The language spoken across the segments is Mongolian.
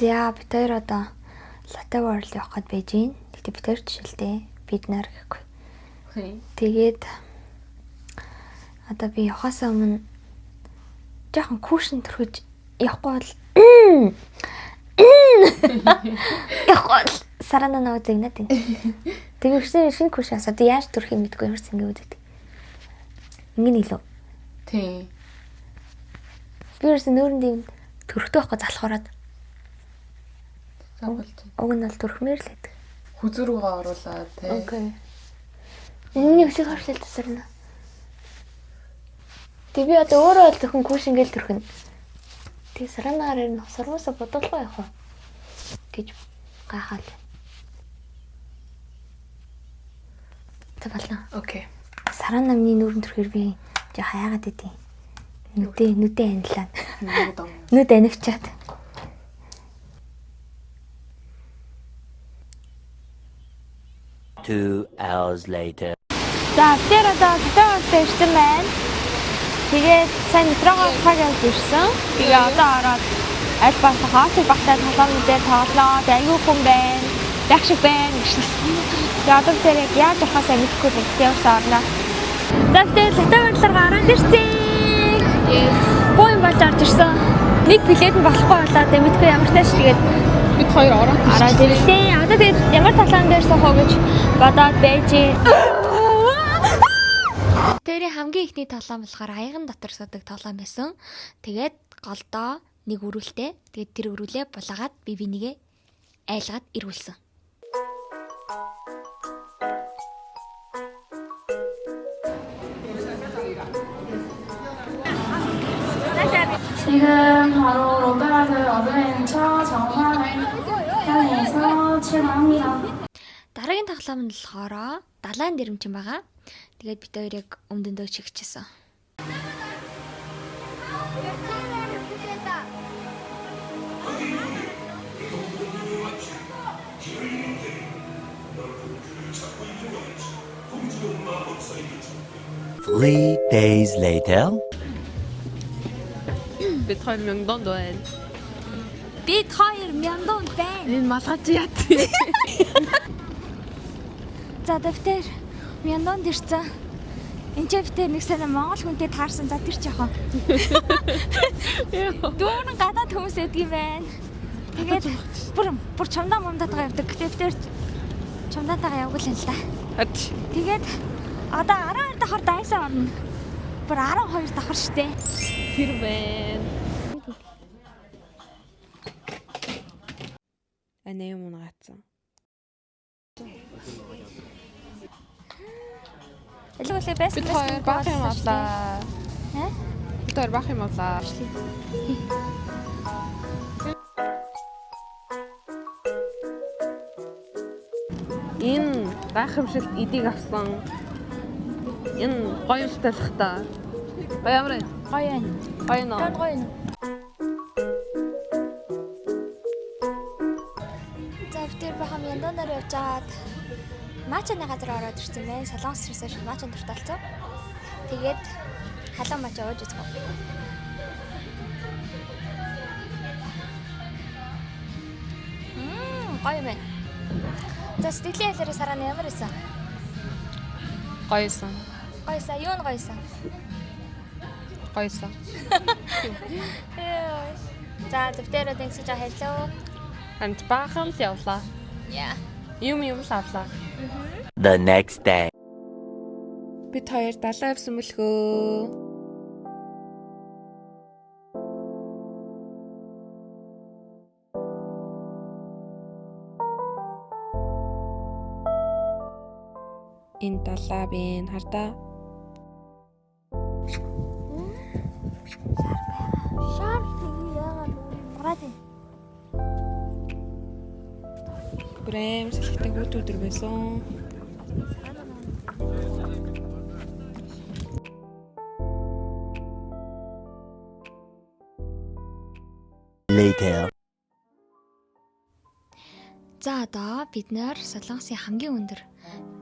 За, бид хоёр одоо Lotte World явах гээд байж гин. Гэтэ бид хоёр ч шилдэ. Бид нар гэхгүй. Тэгээд одоо би явахаас өмнө жоохон cushion түрхэж явахгүй бол явахгүй бол сарана нөө зэгнэт юм. Тэгээ өчигдөр шинэ cushion асаа. Одоо яаж түрхийг мэдэхгүй ямар ч ингэ үздэг. Ингэ нь илүү. Тийм. Би ерөөсөн нүүрэнд юм түрхдэг байхгүй залхуураад. За болж байна. Уг нь бол түрхмээр л байдаг. Хүзүү рүүгээ оруулаад тий. Okay. Миний өсөг хоршлол тасарна. Тэг би одоо өөрөө бол зөвхөн cushion гээл түрхэнэ. Тэг саранаар нь сургуусаа бодолгоо явах уу гэж гайхаал. Тэг болно. Okay. Саран намны нүүрэн түрхээр би жоо хаяагаад идэв. Нүдэ нүдэ анилаа. Нүд анивчаад. 2 hours later. За, тэр одоо Lotte World ирсэн байна. Тэгээд сайн метрогоо цаг явж ирсэн. Тэгээ одоо ороод аль болох хооч багтаа тоглоом дээр тоглоо. Тэгээ аюу хүн байна. Яг шиг байна гэж хэлсэн. Тэгээ одоо тэр яг яаж явахаа сайн мэдэхгүй байна. Тэгээ явсан орно. За, тэр Lotte World руу ороод ирсэн. Yes. Буу юм болж орж ирсэн. Нэг билет нь болохгүй болоо. Тэгээ мэдэхгүй ямар тааш тэгээд Бид хоёр ороод ороод ирлээ. Одоо тэгээд ямар тоглоом дээр суух уу гэж бодоод байж. Тэрийн хамгийн эхний тоглоом болохоор аяган дотор суудаг тоглоом байсан. Тэгээд голдоо нэг өрүүлтэй. Тэгээд тэр өрүүлээ булаагаад би бинийгээ айлгаад эргүүлсэн. 지금 바로 롯데월드 어드벤처 정상을 향해서 출발합니다. Дараагийн тоглоом нь болохоор далайн дэрэмчин байгаа. Тэгээд бид хоёр яг өмнөдөө чигчсэн. 3 days later. Бид хоёр Мёнгдонд байна. Бид хоёр Мяндонд байна. Энэ малгай чи яат. За, дэвтэр Мяндонд ирсэн. Энд ч битэр нэг сайн монгол хүнтэй таарсан. За, тэр ч яах вэ? Дүүрэн гадаад хүмүүс эдг юм байна. Тэгээд бүр бүр чумдаа мумдаатайгаа явдаг. Гэтэ битэр чумдаатайгаа явгүй л юм л да. Хат. Тэгээд одоо 12 давхар дайсан орно. Бүр 12 давхар штэ. Тэр байна. Анаа юм унгаацсан. Илүү байсан. Бид хоёр баах юм авлаа. Э? Бид хоёр баах юм авлаа. Энэ гайхамшигт эдийг авсан. Энэ гоё юмштай л та. Гоё ямар вэ? Гоё юм. Гоё нөө. Гоё юм. За, битэр бахан яндоноор явж агаад матчаны газар ороод ирсэн байна. Солонгос ирсэн шиг матчанд дуртай болсон. Тэгээд халуун матча ууж үзэх үү. Гоё юм байна. За, сэтгэлийн хэлээрээ сараа ямар байсан? Гоёсон. Гоёсан. Юу нь гоёсан? Гоёсон. Йоо. За, зөвтөрөө тэнгисэж хэллээ. Хамт баахан л явлаа. Яа. Юм юм л авлаа. The next day. Бид хоёр далаа явсан мөлхөө. Энэ далаа бэ хардаа. Шар тэгээ яагаад мураад юм. Бүр аим сэлхтэй хүүт өдөр байсан. Later. За, одоо бид нар Солонгосын хамгийн өндөр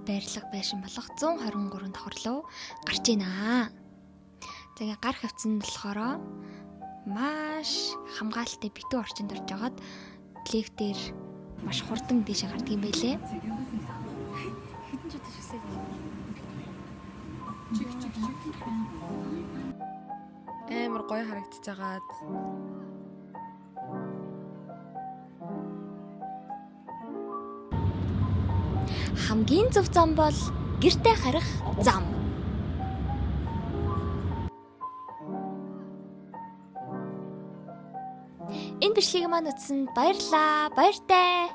байрлал байшин болох 123 давхар руу гарч байна. За, ингээ гар хавцсан нь болохоор маш хамгаалалтай битүү орчинд орж байгаад Lake дээр маш хурдан дээшээ гардаг юм байлээ. Хэдэн ч удаа шүсээ. Амар гоё харагдаж байгаад. Хамгийн зөв зам бол гэрте харих зам. Энэ бичлэгийг маань үзсэнд баярлалаа. Баяртай.